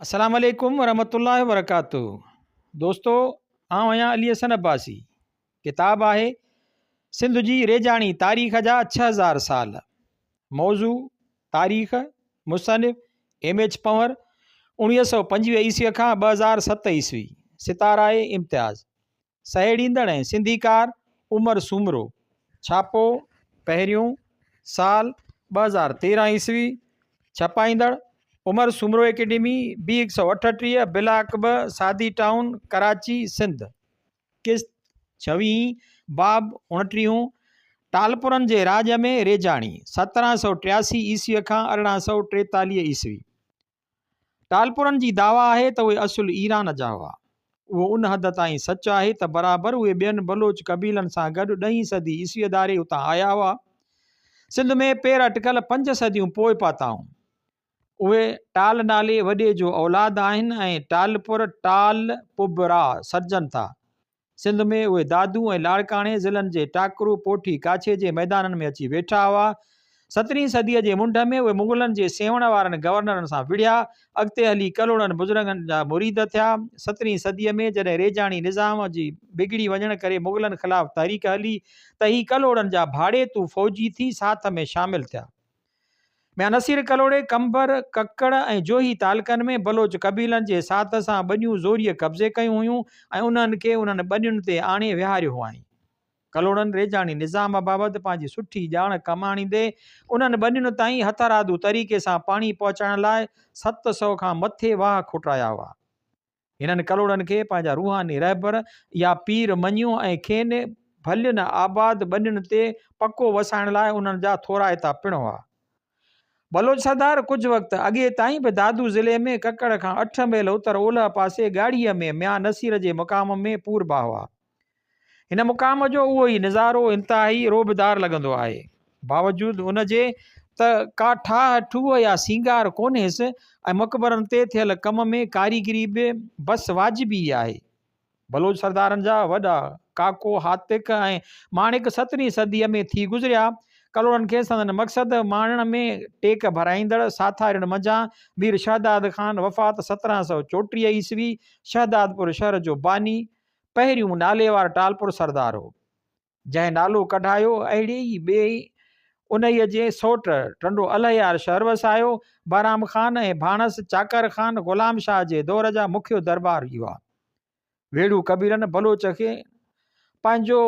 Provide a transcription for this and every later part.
السلام عليڪم ورحمة الله وبرڪاته دوستو آئون آهيان علي حسن عباسي ڪتاب آهي سنڌ جي ريجاڻي تاريخ جا 6000 سال موضوع تاريخ مصنف ايم ايڇ پنور 1925 عيسوي کان 2007 عيسوي ستاره امتياز سهيڙيندڙ ۽ سنڌيڪار عمر سومرو، ڇاپو، پهريون، سال، 2013 عيسوي، ڇپائيندڙ، عمر سومرو اڪيڊمي، بي 138، بلاڪ ٻه، سعدي ٽائون، ڪراچي، سنڌ. قسط ڇويهين، باب اڻٽيهون، ٽالپرن جي راڄ ۾ ريجاڻي، 1783 عيسويء کان 1843 عيسوي. ٽالپرن جي دعويٰ آهي ته اهي اصل ايران جا هئا. اهو ان حد تائين سچ آهي ته برابر اهي ٻين بلوچ قبيلن سان گڏ ڏهين صدي عيسويء ڌاري اتان آيا هئا. سنڌ ۾ پير اٽڪل پنج صديون پوء پاتائون. اهي ٽال نالي وڏي جو اولاد آهن ۽ ٽالپر، ٽال پبرا، سڏجن ٿا. سنڌ ۾ اهي دادو ۽ لاڙڪاڻي ضلعن جي ٽاڪرو، پوٺي، ڪاڇي جي ميدانن ۾ اچي ويٺا هئا. سترهين صديء جي منڍ ۾ اهي مغلن جي سيوهڻ وارن گورنرن سان وڙهيا. اڳتي هلي ڪلهوڙن بزرگن جا مريد ٿيا. سترهين صديء ۾ جڏهن ريجاڻي نظام جي بگڙي وڃڻ ڪري مغلن خلاف تحريڪ هلي ته هي ڪلهوڙن جا ڀاڙيتو فوجي ٿي ساٿ ۾ شامل ٿيا. ميان نصير ڪلهوڙي قمبر، ڪڪڙ ۽ جوهي تعلقن ۾ بلوچ قبيلن جي ساٿ سان ٻنيون زوريء قبضي ڪيون هيون ۽ انهن کي انهن ٻنين تي آڻي ويهاريو هئائين. ڪلهوڙن ريجاڻي نظام بابت پنهنجي سٺي ڄاڻ ڪم آڻيندي انهن ٻنين تائين هٿرادو طريقي سان پاڻي پهچائڻ لاء 700 کان مٿي واهه کوٽرايا هئا. هنن ڪلهوڙن کي پنهنجا روحاني رهبر يا پير مڃيو ۽ کين ڀلين آباد ٻنين تي پڪو وسائڻ لاء انهن جا ٿورائتا پڻ هئا. بلوچ سردار ڪجهه وقت اڳي تائين به دادو ضلعي ۾ ڪڪڙ کان اٺ ميل اتر اولهه پاسي ڳاڙهيء ۾ ميان نصير جي مقام ۾ پوربا هئا. هن مقام جو اهو ئي نظارو انتهائي رعبدار لڳندو آهي. باوجود ان جي ته ڪا ٺاهه ٺوهه يا سينگار ڪونهيس ۽ مقبرن تي ٿيل ڪم ۾ ڪاريگري به بس واجبي ئي آهي. بلوچ سردارن جا وڏا ڪاڪو هاتڪ ۽ ماڻڪ سترهين صديء ۾ ٿي گذريا. ڪلهوڙن کي سندن مقصد ماڻڻ ۾ ٽيڪ ڀرائيندڙ ساٿارين منجهان مير شهداد خان وفات 1734 عيسوي شهدادپور شهر جو باني پهريون ناليوار ٽالپر سردار هو، جنهن نالو ڪڍايو، اهڙي ئي ٻئي انهيء جي سئوٽ ٽنڊو الهيار شهر وسايو. بهرام خان ۽ ڀاڻس چاڪر خان غلام شاهه جي دور جا مکيو درٻاري هئا. ويڙهو قبيلن بلوچ کي پنهنجو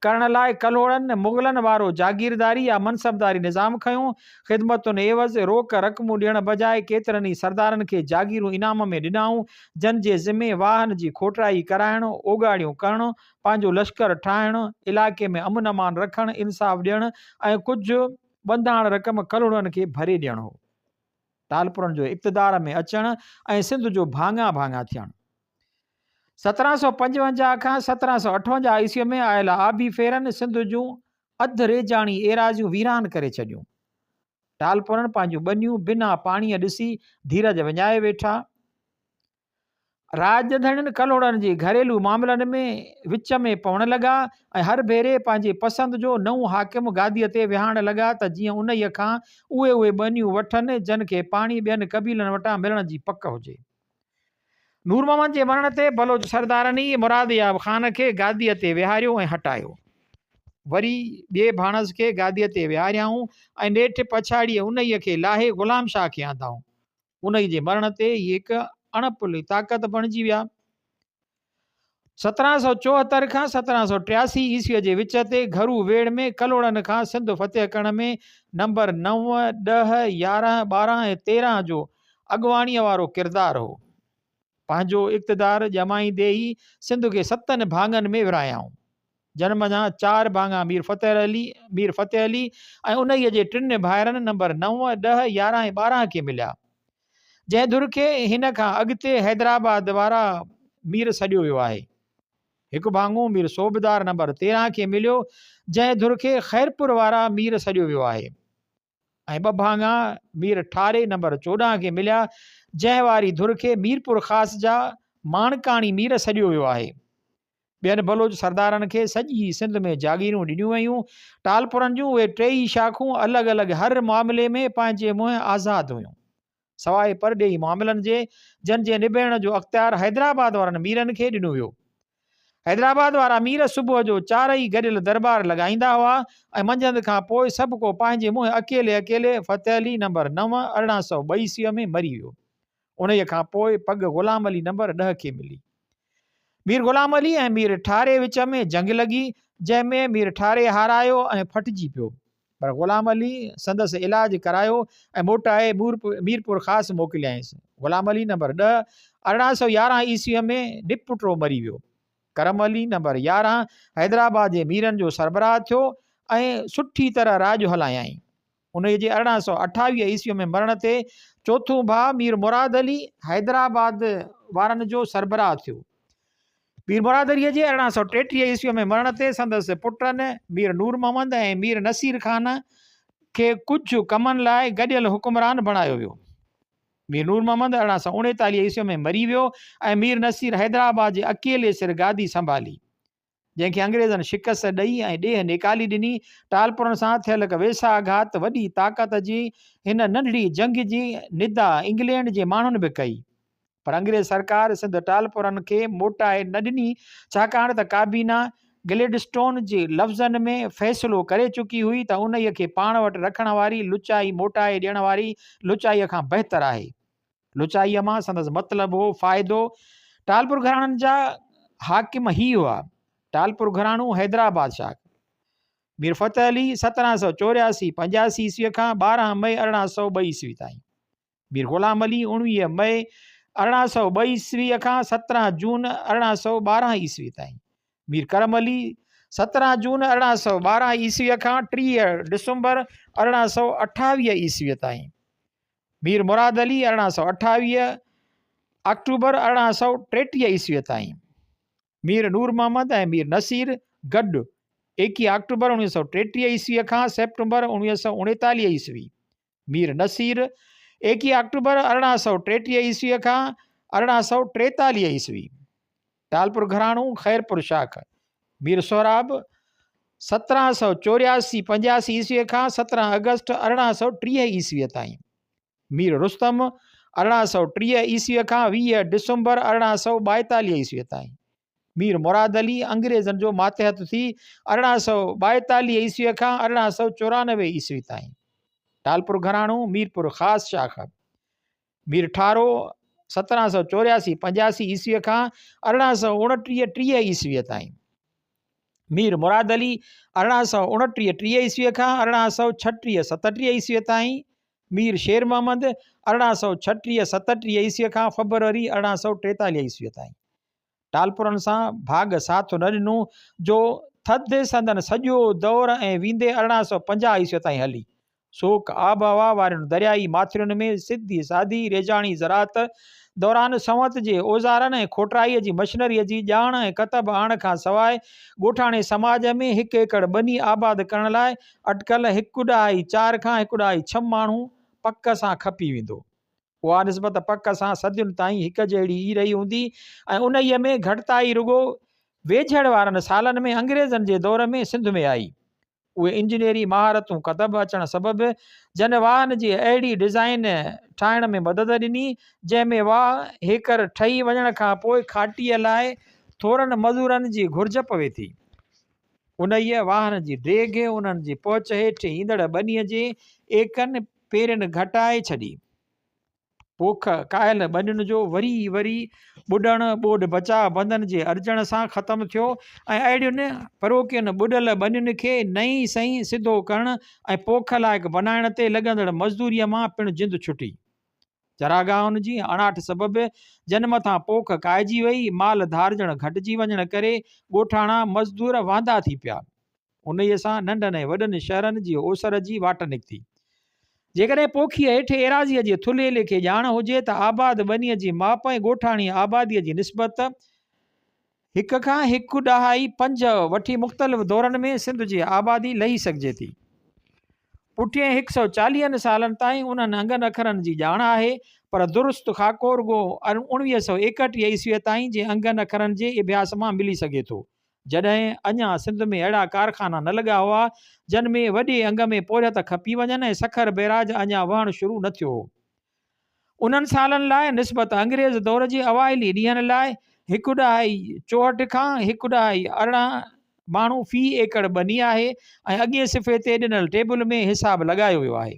ڪرڻ لاء ڪلهوڙن، مغلن وارو جاگيرداري يا منصبداري نظام کنيو. خدمتن عيوض روڪ رقمون ڏيڻ بجاء ڪيترن ئي سردارن کي جاگيرون انعام ۾ ڏنائون، جن جي ذمي واهن جي کوٽرائي ڪرائڻ، اوڳاڙيون ڪرڻ، پنهنجو لشڪر ٺاهڻ، علائقي ۾ امن امان رکڻ، انصاف ڏيڻ ۽ ڪجهه ٻنڌاڻ رقم ڪلهوڙن کي ڀري ڏيڻ هو. ٽالپرن جو اقتدار ۾ اچڻ ۽ سنڌ جو ڀاڱا ڀاڱا ٿيڻ. 1755 کان 1758 عيسويء ۾ آيل آبي ڦيرن سنڌ جون اڌ ريجاڻي ايراضيون ويران ڪري ڇڏيون. ٽالپرن پنهنجون ٻنيون بنا پاڻيء ڏسي ڌيرج وڃائي ويٺا. راڄ ڌڻين ڪلهوڙن جي گهريلو معاملن ۾ وچ ۾ پوڻ لڳا ۽ هر ڀيري پنهنجي پسند جو نئون حاڪم گاديء تي ويهارڻ لڳا ته جيئن انهيء کان اهي اهي ٻنيون وٺن جن کي پاڻي ٻين قبيلن وٽان ملڻ جي پڪ هجي. نور محمد جي مرڻ تي بلوچ سردارن ئي مراد ياب خان کي گاديء تي ويهاريو ۽ هٽايو. وري ٻئي ڀاڻس کي گاديء تي ويهاريائون ۽ نيٺ پڇاڙيء انهيء کي لاهي غلام شاهه کي آندائون. انهيء جي مرڻ تي هي هڪ اڻپلي طاقت بڻجي ويا. 1774 کان 1783 عيسويء جي وچ تي گهرو ويڙهه ۾ ڪلهوڙن کان سنڌ فتح ڪرڻ ۾ نمبر نو، ڏهه، 11، 12 ۽ 13 جو اڳواڻيء وارو ڪردار هو. پنهنجو اقتدار ڄمائيندي ئي سنڌ کي ستن ڀاڱن ۾ ورهايائون، جن منجهان چار ڀاڱا مير فتح علي، مير فتح علي ۽ انهيء جي ٽن ڀائرن نمبر نو، ڏهه، 11 ۽ 12 کي مليا. جنهن ڌر کي هن کان اڳتي حيدرآباد وارا مير سڏيو ويو آهي. هڪ ڀاڱو مير صوبدار نمبر 13 کي مليو، جنهن ڌر کي خيرپور وارا مير سڏيو ويو آهي ۽ ٻه ڀاڱا مير ٺاري نمبر 14 کي مليا، جنهن واري ڌر کي ميرپور خاص جا ماڻڪاڻي مير سڏيو ويو آهي. ٻين بلوچ سردارن کي سڄي سنڌ ۾ جاگيرون ڏنيون ويون. ٽالپرن جون اهي ٽيئي شاخون الڳ الڳ هر معاملي ۾ پنهنجي منهن آزاد هيون. سواء پرڏيهي معاملن جي، جن جي نبيرڻ جو اختيار حيدرآباد وارن ميرن کي ڏنو ويو. حيدرآباد وارا مير صبح جو چارئي گڏيل درٻار لڳائيندا هئا ۽ منجهند کان پوء سڀ ڪو پنهنجي منهن اڪيلي اڪيلي فتح علي نمبر 9 1802 عيسويء ۾ مري ويو. انهيء کان پوء پڳ غلام علي نمبر 10 کي ملي. مير غلام علي ۽ مير ٺاري وچ ۾ جنگ لڳي، جنهن ۾ مير ٺاري هارايو ۽ ڦٽجي پيو. پر غلام علي سندس علاج ڪرايو ۽ موٽائي ميرپورخاص موڪليائينس. غلام علي نمبر 10، 1811 عيسويء ۾ نپٽو مري ويو. ڪرم علي نمبر 11 حيدرآباد جي ميرن جو سربراهه ٿيو ۽ سٺي طرح راڄ هلايائين. انهيء جي 1828 عيسويء ۾ مرڻ تي چوٿون ڀاء مير مراد علي حيدرآباد وارن جو سربراهه ٿيو. مير مراد عليء جي 1833 عيسويء ۾ مرڻ تي سندس پٽن مير نور محمد ۽ مير نصير خان کي ڪجهه ڪمن لاء گڏيل حڪمران بڻايو ويو. مير نور محمد 1839 عيسويء ۾ مري ويو ۽ مير نصير حيدرآباد جي اڪيلي سر گادي سنڀالي. جنهن کي انگريزن شڪست ڏئي ۽ ڏيهه نيڪالي ڏني. ٽالپرن سان ٿيل هڪ ويساهه گهات وڏي طاقت جي هن ننڍڙي جنگ جي ندا انگلينڊ جي ماڻهن به ڪئي. پر انگريز سرڪار سنڌ ٽالپرن کي موٽائي نه ڏني، ڇاڪاڻ ته ڪابينا گليڊسٽون جي لفظن ۾ فيصلو ڪري چڪي هئي ته انهيء کي پاڻ وٽ رکڻ واري لچائي موٽائي ڏيڻ واري لچائيء کان بهتر آهي. لچائيء مان سندس مطلب هو فائدو. ٽالپر گهراڻن جا حاڪم هي هئا، ٽالپر گهراڻو حيدرآباد شاخ، مير فتح علي 1784 85 عيسويء کان 12 مئي 1802 عيسوي تائين، مير غلام علي 19 مئي 1802 عيسويء کان 17 جون 1812 عيسوي تائين، مير ڪرم علي 17 جون 1812 عيسويء کان 30 ڊسمبر 1828 عيسويء تائين، مير مراد علي 1828 آڪٽوبر 1833 عيسويء تائين، مير نور محمد ۽ مير نصير گڏ 21 آڪٽوبر 1933 عيسويء کان سيپٽمبر 1939 عيسوي، مير نصير 21 آڪٽوبر 1833 عيسويء کان 1843 عيسوي، ٽالپر گهراڻو خيرپور شاخ، مير سهراب 1784 85 عيسويء کان 17 آگسٽ 1830 عيسويء تائين، مير رستم 1830 عيسويء کان 20 ڊسمبر 1842 عيسويء تائين، مير مراد علي انگريزن جو ماتحت ٿي 1842 عيسويء کان 1894 عيسوي تائين، ٽالپر گهراڻو ميرپور خاص شاخ، مير ٺارو 1784 85 عيسويء کان 1829 30 عيسويء تائين، مير مراد علي 1829 30 عيسويء کان 1836 37 عيسويء تائين، مير شير محمد 1836 37 عيسويء کان فبروري 1843 عيسويء تائين. ٽالپرن سان ڀاڳ ساٿ نه ڏنو جو ٿڌ سندن سڄو دور ۽ ويندي 1850 عيسويء تائين هلي. سوڪ آبهوا وارين دريائي ماٿرين ۾ سڌي سادي ريجاڻي زراعت دوران سنوت جي اوزارن ۽ کوٽرائيء جي مشنريء جي ڄاڻ ۽ ڪتب آڻڻ کان سواء ڳوٺاڻي سماج ۾ هڪ ايڪڙ ٻني آباد ڪرڻ لاء اٽڪل هڪ ڏهائي چار کان هڪ ڏهائي ڇهه ماڻهو پڪ سان کپي ويندو. اها نسبت پڪ سان صدين تائين هڪ جهڙي ئي رهي هوندي ۽ انهيء ۾ گهٽتائي رڳو ويجهڙ وارن سالن ۾ انگريزن جي دور ۾ سنڌ ۾ آئي. اهي انجنيئري مهارتون ڪتب اچڻ سبب جن واهن جي اهڙي ڊزائين ٺاهڻ ۾ مدد ڏني، جنهن ۾ واهه هيڪر ٺهي وڃڻ کان پوء کاٽيء لاء ٿورن مزورن جي گهرج پوي ٿي. انهيء واهن جي ڊيگهه انهن جي پهچ هيٺ ايندڙ ٻنيء جي ايڪن پيرين گهٽائي ڇڏي. پوک ڪاهيل ٻنين جو وري وري ٻڏڻ ٻوڏ بچاء بندن جي ارجڻ سان ختم ٿيو ۽ اهڙين پروڪين ٻڏل ٻنين کي نئين سئين سڌو ڪرڻ ۽ پوک لائق بنائڻ تي لڳندڙ مزدوريء مان پڻ جند ڇٽي. چراگاهن جي اڻاٺ سبب جن مٿان پوک ڪاهجي وئي، مال ڌارجڻ گهٽجي وڃڻ ڪري ڳوٺاڻا مزدور واندا ٿي پيا. انهيء سان ننڍن ۽ وڏن شهرن جي اوسر جي واٽ نڪتي. جيڪڏهن پوکيء هيٺ ايراضيء جي ٿلهي ليکي ڄاڻ هجي ته آباد ٻنيء جي ماپ ۽ ڳوٺاڻي آباديء جي نسبت هڪ کان هڪ ڏهائي پنج وٺي مختلف دورن ۾ سنڌ جي آبادي لهي سگهجي ٿي. پٺئين هڪ سئو چاليهن سالن تائين انهن انگن اکرن جي ڄاڻ آهي، پر درست خاڪو رڳو 1931 عيسويء تائين جي انگن اکرن جي اڀياس مان ملي سگهي ٿو. جڏهن اڃا سنڌ ۾ اهڙا ڪارخانا نه لڳا هئا، جن ۾ وڏي انگ ۾ پورهيت کپي وڃن ۽ سکر بئراج اڃا وهڻ شروع نه ٿيو هو. انهن سالن لاء نسبت انگريز دور جي اوائلي ڏينهن لاء هڪ ڏهائي 64 کان هڪ ڏهائي 18 ماڻهو في ايڪڙ ٻني آهي ۽ اڳئين صفحي تي ڏنل ٽيبل ۾ حساب لڳايو ويو آهي.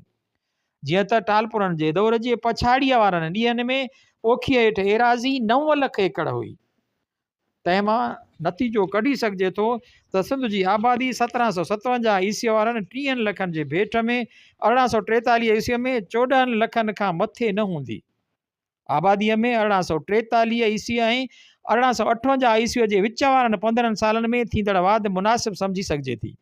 جيئن ته ٽالپرن جي دور جي پڇاڙيء وارن ڏينهن ۾ پوکيء هيٺ ايراضي 9 لک ايڪڙ هئي. تنهن مان نتيجو ڪڍي سگهجي ٿو ته سنڌ جي آبادي 1757 عيسويء وارن ٽيهن لکن جي ڀيٽ ۾ 1843 عيسويء ۾ 14 لکن کان مٿي نه هوندي. آباديء ۾ 1843 عيسوي ۽ 1858 عيسويء جي وچ وارن 15 سالن ۾ ٿيندڙ واڌ مناسب سمجهي سگهجي ٿي.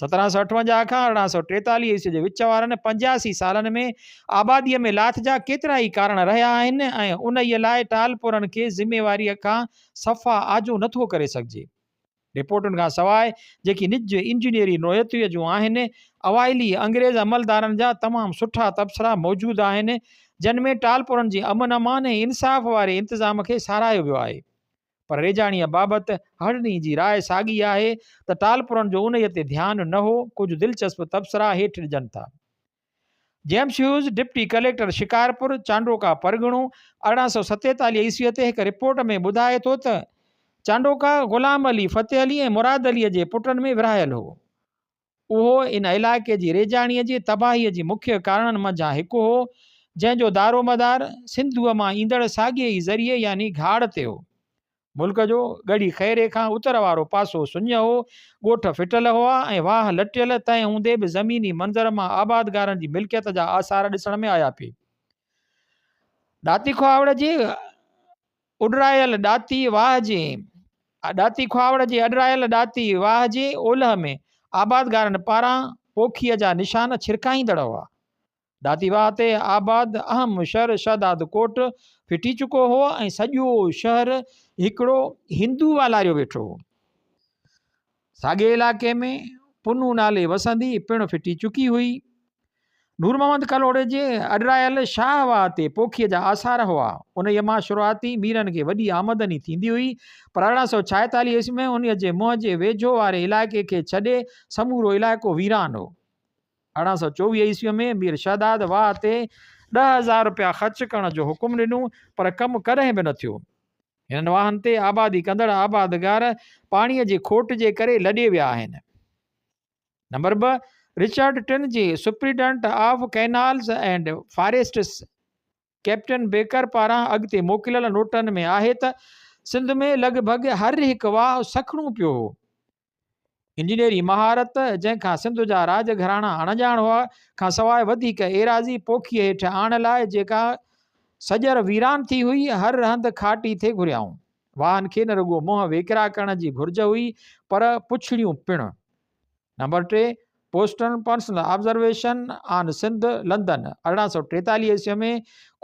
1758 کان 1843 عيسوي جي وچ وارن 85 سالن ۾ آباديء ۾ لاٿ جا ڪيترائي ڪارڻ رهيا آهن ۽ انهيء لاء ٽالپورن کي ذميواريء کان صفا آجو نه ٿو ڪري سگهجي. رپورٽن کان سواء جيڪي نج انجنيئري نوعيتيء جون آهن، اوائلي انگريز عملدارن جا تمام سٺا تبصرا موجود آهن، جن ۾ ٽالپورن جي امن امان ۽ انصاف واري انتظام کي ساراهيو ويو آهي. پر ريجاڻيء بابت هڙني جي راء ساڳي آهي ته ٽالپرن جو انهيء تي ڌيان نه هو. ڪجهه دلچسپ تبصرا هيٺ ڏجن ٿا. James Hughes, deputy collector Shikarpur, Chandoka پرڳڻو، 1847 عيسويء تي هڪ رپورٽ ۾ ٻڌائي ٿو ته، چانڊوڪا غلام علي، فتح علي ۽ مراد عليء جي پٽن ۾ ورهايل هو. اهو ان علائقي جي ريجاڻيء جي تباهيء جي مکيه ڪارڻن منجهان هڪ هو، جنهن جو دارومدار سنڌوء مان ايندڙ ساڳئي ئي ذريعي يعني گهاڙ تي هو. ملڪ جو ڳڙهي خيري کان اتر وارو پاسو سڃ هو، ڳوٺ ڦٽل هئا ۽ واهه لٽيل، تنهن هوندي به زميني منظر مان آبادگارن جي ملڪيت جا آثار ڏسڻ ۾ آيا پئي. ڏاتي کهاوڙ جي اڏرايل ڏاتي واهه جي ڏاتي کهاوڙ جي اڏرايل ڏاتي واهه جي اولهه ۾ آبادگارن پاران پوکيء جا نشان ڇرڪائيندڙ هئا. ڏاتي واهه تي آباد اهم شهر شهداد ڪوٽ ڦٽي چڪو هو ۽ سڄو شهر هڪڙو هندو والاريو ويٺو هو. ساڳئي علائقي ۾ پنو نالي وسندي پڻ ڦٽي چڪي هئي. نور محمد ڪلهوڙي جي اڏرايل شاهه واهه تي پوکيء جا آثار هئا. انهيء مان شروعاتي ميرن کي وڏي آمدني ٿيندي هئي، پر 1846 عيسوي ۾ انهيء جي منهن جي ويجهو واري علائقي کي ڇڏي سمورو علائقو ويران هو. 1824 عيسويء ۾ مير شهداد واهه تي 10,000 رپيا خرچ ڪرڻ جو حڪم ڏنو، پر ڪم ڪڏهن به نه ٿيو. هنن واهن تي آبادي ڪندڙ آبادگار پاڻيء جي کوٽ جي ڪري لڏي ويا آهن. نمبر 2 رچرڊ ٽن جي superintendent of canals and forests captain Baker پاران اڳتي موڪليل نوٽن ۾ آهي ته سنڌ ۾ لڳ ڀڳ هر هڪ واهه سکڻو پيو هو. انجنيئري مهارت، جنهن کان سنڌ جا راڄ گهراڻا اڻڄاڻ هئا، کان سواء وڌيڪ ايراضي پوکيء هيٺ آڻڻ لاء جيڪا سڄر ويران ٿي هئي، هر هنڌ کاٽي ٿي گهريائون. واهن کي نه رڳو منهن ويڪرا ڪرڻ جي گهرج هئي، پر پڇڙيون پڻ. Number 3، Poston personal observation on Sindh, London, 1843 عيسويء ۾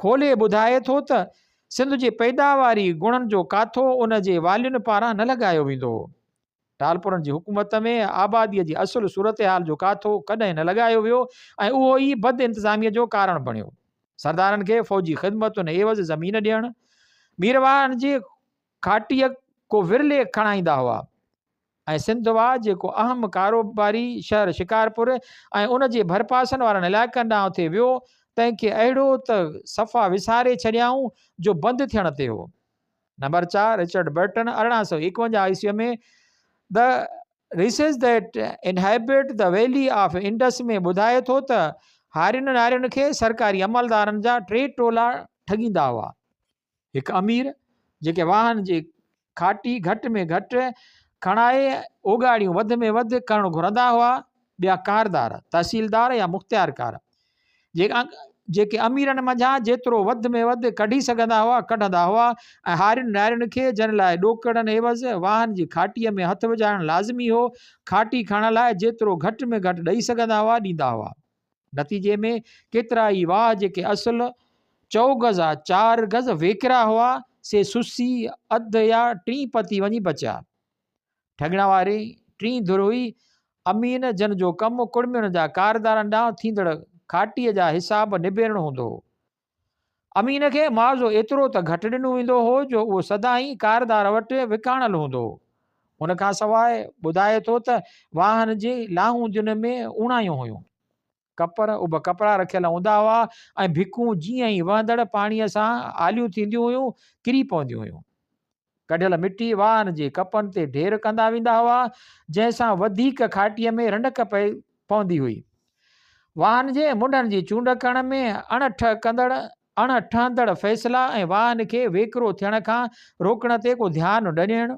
کولي ٻڌائي ٿو ته سنڌ جي پيداواري گڻن جو ڪاٿو ان جي والين پاران نه لڳايو ويندو هو. ٽالپرن جي حڪومت ۾ آباديء جي اصل صورتحال جو ڪاٿو ڪڏهن نه لڳايو ويو ۽ اهو ئي بد انتظاميء جو ڪارڻ بڻيو. سردارن کي فوجي خدمتن عيوض زمين ڏيڻ، ميرواهن جي کاٽيء ڪو ورلي کڻائيندا هئا ۽ سنڌ واهه جيڪو اهم ڪاروباري شهر شڪارپور ۽ ان جي ڀرپاسن وارن علائقن ڏانهن ٿي ويو، تنهن کي اهڙو ته صفا وساري ڇڏيائون جو بند ٿيڻ تي هو. نمبر 4، رچرڊ برٽن 1851 عيسويء ۾ The Races That Inhabit the Valley of Indus ۾ ٻڌائي ٿو ته هارين نارين کي سرڪاري عملدارن جا ٽي ٽولا ٺڳيندا هئا. هڪ امير، جيڪي واهن جي کاٽي گهٽ ۾ گهٽ کڻائي اوڳاڙيون وڌ ۾ وڌ ڪرڻ گهرندا هئا، ٻيا ڪاردار، تحصيلدار يا مختيارڪار، جيڪي اميرن منجهان جيترو وڌ ۾ وڌ ڪڍي سگهندا هئا، ڪڍندا هئا ۽ هارين نارين کي، جن لاء ڏوڪڙن عيوض واهن جي کاٽيء ۾ هٿ وجهائڻ لازمي هو، کاٽي کڻڻ لاء جيترو گهٽ ۾ گهٽ ڏئي سگهندا هئا، ڏيندا هئا. نتيجي ۾ ڪيترائي واهه جيڪي اصل چؤگزا، چار گز، ويڪرا هئا، سي سسي اڌ يا ٽين پتي وڃي بچيا. ٺڳڻ واري ٽين ڌر هئي، امين، جن جو ڪم ڪڙمين جا ڪاردارن ڏانهن ٿيندڙ کاٽيء جا حساب نبيرڻ هوندو هو. امين کي معاوضو ايترو ته گهٽ ڏنو ويندو هو جو اهو سدائين ڪاردار وٽ وڪاڻل هوندو هو. ان کان سواء ٻڌائي ٿو ته واهن جي لاهوندين ۾ اوڻايون هيون. ڪپر، اڀ ڪپرا رکيل هوندا هئا ۽ ڀڪون جيئن ئي وهندڙ پاڻيء سان آليون ٿينديون هيون، ڪري پونديون هيون. ڪڍيل مٽي واهن جي ڪپن تي ڍير ڪندا ويندا هئا، جنهن سان وڌيڪ کاٽيء ۾ رنڊڪ پئي پوندي هئي. واهن جي منڍن جي چونڊ ڪرڻ ۾ اڻ ٺهڪندڙ، اڻ ٺهندڙ فيصلا ۽ واهن کي ويڪرو ٿيڻ کان روڪڻ تي ڪو ڌيان نه ڏيڻ،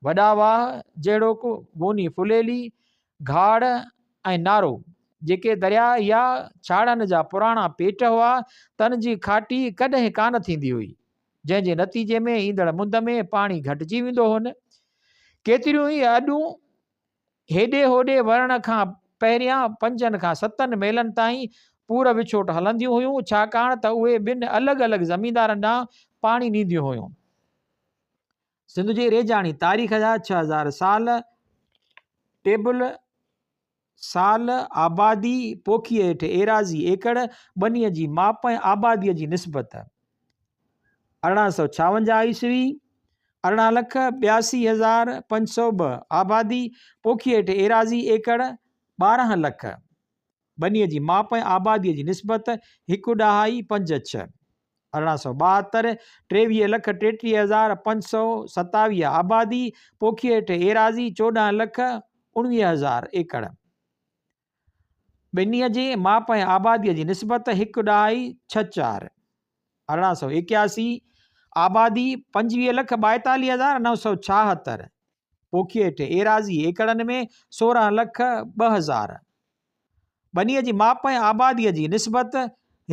وڏا واهه جهڙوڪ گوني ڦليلي، گهاڙ ۽ نارو، جيڪي درياء يا ڇاڙهن جا پراڻا پيٽ هئا، تن جي کاٽي ڪڏهن ڪانه ٿيندي هئي، جنهن جي نتيجي ۾ ايندڙ مند ۾ پاڻي گهٽجي ويندو هون. ڪيتريون ئي اڏون هيڏي هوڏي ورڻ کان پهريان پنجن کان ستن ميلن تائين پور وڇوٽ هلنديون هيون، ڇاڪاڻ ته اهي ٻن الڳ الڳ زميندارن ڏانهن پاڻي نينديون هيون. سنڌ جي ريجاڻي تاريخ جا 6000 سال، ٽيبل، سال، آبادي، پوکيء هيٺ ايراضي ايڪڙ، ٻنيء جي ماپ ۽ آباديء جي نسبت. 1856 عيسوي، 18 لک 82502 آبادي، پوکيء هيٺ ايراضي ايڪڙ 12 لک. ٻنيء جي ماپ ۽ آباديء جي نسبت هڪ ڏهائي پنج ڇهه. 1872، 23 لک 33527 آبادي، پوکيء هيٺ ايراضي 14 لک 19 هزار ايڪڙ. ٻنيء جي ماپ ۽ آباديء جي نسبت هڪ ڏهائي ڇهه چار. 1881، آبادي 25 لک 42976، پوکيء هيٺ ايراضي ايڪڙن ۾ 16 لک 2 هزار. ٻنيء جي ماپ ۽ آباديء جي نسبت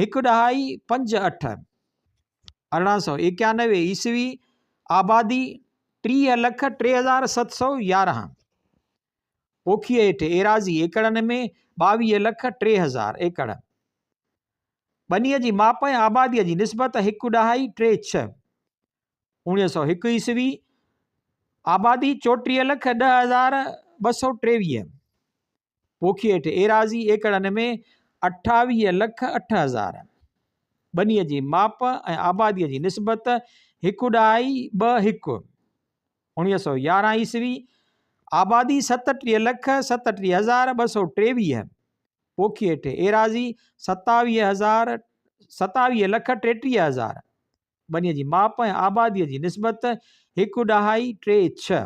هڪ ڏهائي پنج اٺ. 1891 عيسوي، آبادي 30 لک 3711. پوکيء هيٺ ايراضي ايڪڙن ۾ 22 لک 3 هزار ايڪڙ. ٻنيء جي ماپ ۽ آباديء جي نسبت هڪ ڏهائي ٽي ڇهه. 1901 عيسوي، آبادي 34 لک 10223. پوکيء هيٺ ايراضي ايڪڙن ۾ 28 لک اٺ هزار. ٻنيء جي ماپ ۽ آباديء جي نسبت هڪ ڏهائي ٻه هڪ. 1911 عيسوي، آبادي 37 لک 37223. پوکيء هيٺ ايراضي 27 هزار 27 لک 33 هزار. ٻنيء جي ماپ ۽ آباديء جي نسبت هڪ ڏهائي ٽي ڇهه.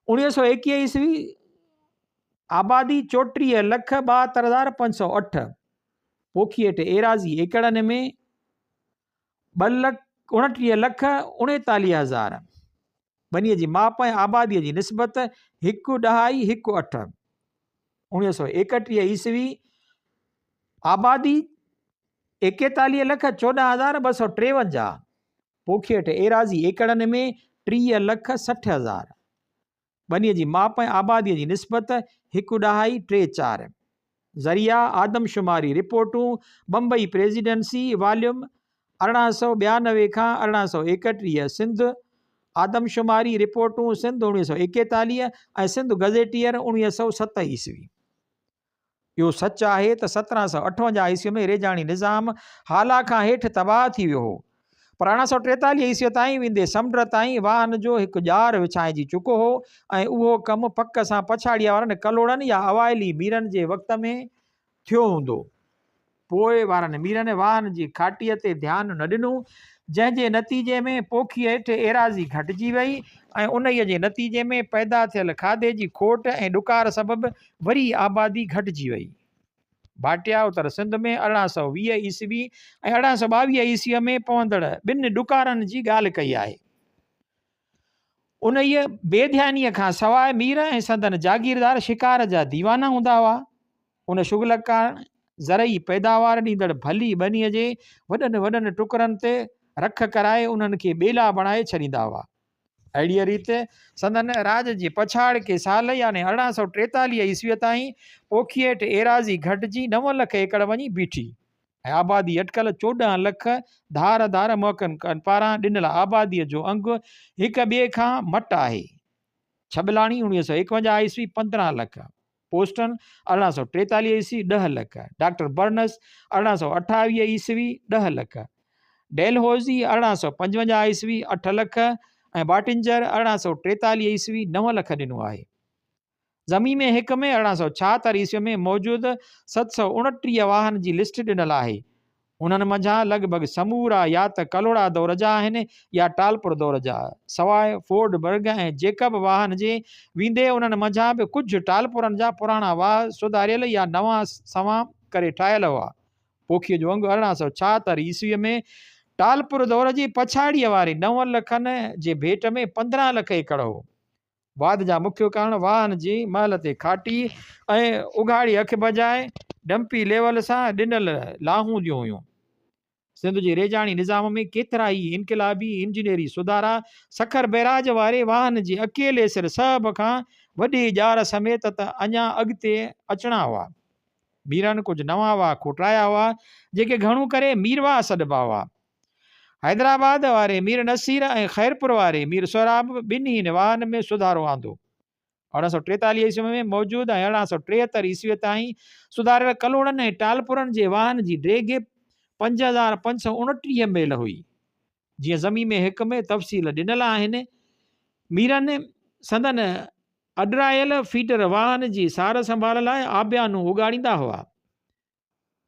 1921 عيسوي، آبادي 34 لک 72508، پوکي هيٺ ايراضي ايڪڙن ۾ ٻه لک 29 لک 39 هزار. ٻنيء جي ماپ ۽ آباديء جي نسبت هڪ ڏهائي هڪ اٺ. 1931 عيسوي، آبادي 41 لک 14253، پوکي هيٺ ايراضي ايڪڙن ۾ 30 لک 60 هزار. ٻنيء جي ماپ ۽ آباديء جي نسبت هڪ ڏهائي ٽي چار. ذريعا، آدمشماري رپورٽون، بمبئي پريزيڊنسي، واليوم 1892 کان 1831، سنڌ، آدمشماري رپورٽون، سنڌ 1941 ۽ سنڌ گزيٽيئر 1907 عيسوي. اهو سچ آهي ته 1758 عيسوي ۾ ريجاڻي نظام هالا کان هيٺ تباهه ٿي ويو هو، پر 1843 عيسوي تائين ويندي سمنڊ تائين واهن جو هڪ ڄار وڇائجي چڪو هو ۽ اهو ڪم پڪ سان پڇاڙيء وارن ڪلهوڙن يا اوائلي ميرن جي وقت ۾ ٿيو هوندو. پوء وارن ميرن واهن جي کاٽيء تي ڌيان نه ڏنو، جنهن جي نتيجي ۾ پوکيء هيٺ ايراضي گهٽجي وئي ۽ انهيء جي نتيجي ۾ پيدا ٿيل کاڌي جي کوٽ ۽ ڏڪار سبب وري آبادي گهٽجي وئي. ڀاٽيا اتر سنڌ ۾ 1820 عيسوي ۽ 1822 عيسويء ۾ پوندڙ ٻن ڏڪارن جي ڳالهه ڪئي آهي. انهيء بي ڌيانيء کان سواء مير ۽ سندن جاگيردار شڪار جا ديوانا هوندا هئا. ان شغل ڪارڻ زرعي پيداوار ڏيندڙ ڀلي ٻنيء جي وڏن وڏن ٽڪرن تي رک ڪرائي انهن کي ٻيلا بڻائي ڇڏيندا هئا. اهڙيء ريت سندن راڄ جي پڇاڙڪي سال يعني 1843 عيسويء تائين پوکيء هيٺ ايراضي گهٽجي نو لک ايڪڙ وڃي بيٺي ۽ آبادي اٽڪل 14 لک ڌار ڌار محققن پاران ڏنل آباديء جو انگ هڪ ٻئي کان مٽ آهي. ڇٻلاڻي 1951 عيسوي 15 لک، پوسٽن 1843 عيسوي ڏهه لک، ڊاڪٽر برنس 1828 عيسوي ڏهه لک، ڊيلهوزي 1855 عيسوي اٺ لک ۽ باٽنجر 1843 عيسوي نو لک ڏنو آهي. ضميمي هڪ ۾ 1876 عيسوي ۾ موجود 729 واهن جي لسٽ ڏنل آهي. انهن منجهان لڳ ڀڳ سمورا يا ته ڪلهوڙا دور جا آهن يا ٽالپر دور جا، سواء فورڊ برگ ۽ جيڪب واهن جي، ويندي انهن منجهان به ڪجهه ٽالپرن جا پراڻا واهه سڌاريل يا نوان سنوان ڪري ٺاهيل هئا. پوکيء جو انگ 1876 عيسويء ۾ ٽالپر دور جي پڇاڙيء واري نو لکن جي ڀيٽ ۾ 15 لک ايڪڙ هو. واڌ جا مکيو ڪارڻ واهن جي مهل تي کاٽي ۽ اگهاڙي اک بجاء ڊمپي ليول سان ڏنل لاهون هونديون هيون. سنڌ جي ريجاڻي نظام ۾ ڪيترائي انقلابي انجنيئري سڌارا سکر بئراج واري واهن جي اڪيلي سر سهب کان وڏي ڄار سميت ته اڃا اڳتي اچڻا هئا. ميرن ڪجهه نوان واهه کوٽرايا هئا، جيڪي گهڻو ڪري ميرواهه سڏبا هئا. حيدرآباد واري مير نصير ۽ خيرپور واري مير سهراب ٻنهي واهن ۾ سڌارو آندو. 1843 عيسوي ۾ موجود ۽ 1873 عيسوي تائين سڌاريل ڪلهوڙن ۽ ٽالپرن جي واهن جي ڊيگهه 5529 ميل هئي. جيئن ضميمي هڪ ۾ تفصيل ڏنل آهن، ميرن سندن اڏرايل فيڊر واهن جي سار سنڀال لاء آبيانو اڳاڙيندا هئا.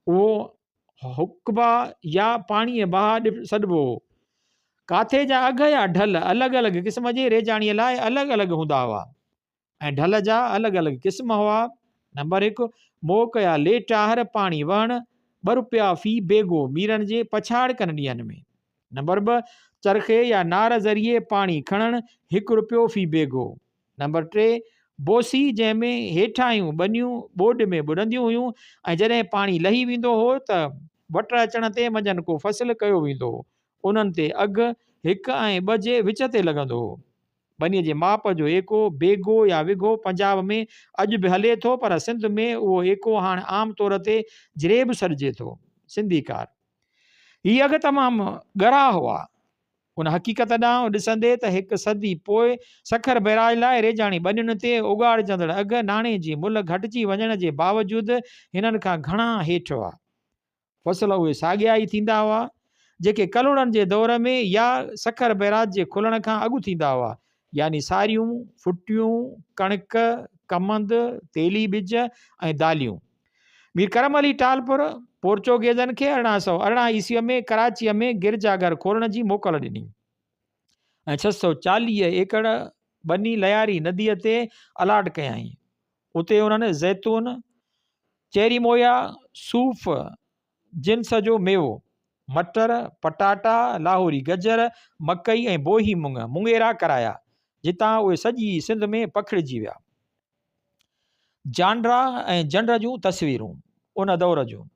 اهو حقبا يا پاڻيء باهه سڏبو هو. ڪاٿي جا اگهه يا ڍل الڳ الڳ قسم جي ريجاڻيء لاء الڳ الڳ هوندا هئا ۽ ڍل جا الڳ الڳ قسم هئا. نمبر هڪ، موڪ يا ليٽ آهر پاڻي وهڻ، ٻه روپيا في بيگو ميرن جي پڇاڙڪن ڏينهن ۾. نمبر ٻه، چرخي يا نار ذريعي پاڻي کڻڻ، هڪ روپيو في بيگو. نمبر ٽي، بوسي جنهن ۾ هيٺاهيون ٻنيون ٻوڏ ۾ ٻڏنديون هيون ۽ جڏهن پاڻي لهي ويندو هو ته وٽ اچڻ تي منجهن ڪو فصل ڪيو ويندو هو. انهن تي اگهه هڪ ۽ ٻه جي وچ تي لڳندو هو. ٻنيء جي ماپ جو ايڪو، بيگو يا وگهو پنجاب ۾ اڄ به هلي ٿو پر سنڌ ۾ اهو ايڪو هاڻ عام طور تي جريب سڏجي ٿو. سنڌيڪار. هي اگهه تمام ڳرا هئا. ان حقيقت ڏانهن ڏسندي ته هڪ صدي پوء سکر بئراج لاء ريجاڻي ٻنين تي اوڳاڙجندڙ اگهه ناڻي جي ملهه گهٽجي وڃڻ جي باوجود هنن کان گهڻا هيٺ هئا. فصل اهي ساڳيا ئي ٿيندا هئا، جيڪي ڪلهوڙن جي دور ۾ يا سکر بئراج جي کلڻ کان اڳ ٿيندا هئا، يعني ساريون، ڦٽيون، ڪڻڪ، ڪمند، تيلي ٻج ۽ داليون. مير ڪرم علي ٽالپر پورچوگيزن کي 1818 عيسويء ۾ ڪراچيء ۾ گرجا گهر کولڻ جي موڪل ڏني ۽ 640 ايڪڙ ٻني لياري نديء تي الاٽ ڪيائين. اتي انهن زيتون، چيريمويا، صوف جنس جو ميوو، مٽر، پٽاٽا، لاهوري گجر، مڪئي ۽ بوهي مڱ مڱيرا ڪرايا، جتان اهي سڄي سنڌ ۾ پکڙجي ويا. جانڊرا ۽ جنڊ جون تصويرون ان دور جون.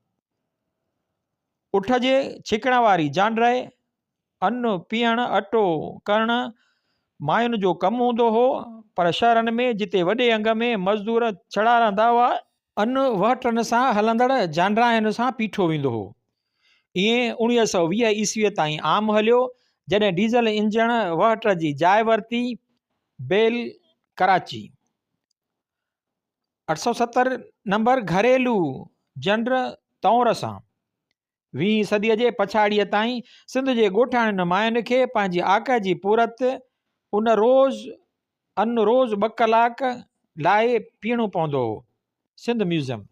اٺ جي ڇڪڻ واري جانڊري، ان پيهڻ، اٽو ڪرڻ ماين جو ڪم هوندو هو، پر شهرن ۾ جتي وڏي انگ ۾ مزدور ڇڙا رهندا هئا، ان وهٽن سان هلندڙ جانڊراين سان پيٺو ويندو هو. ائين 1920 عيسويء تائين عام هليو، جڏهن ڊيزل انجڻ وهٽ جي جاء ورتي. بيل ڪراچي، 870 نمبر گهريلو جنڊ تئونر سان ويهين صديء جي پڇاڙيء تائين سنڌ جي ڳوٺاڻين ماين کي پنهنجي آڪهه جي پورت ان روز ان روز ٻه ڪلاڪ لاء پيئڻو پوندو هو. سنڌ ميوزيم.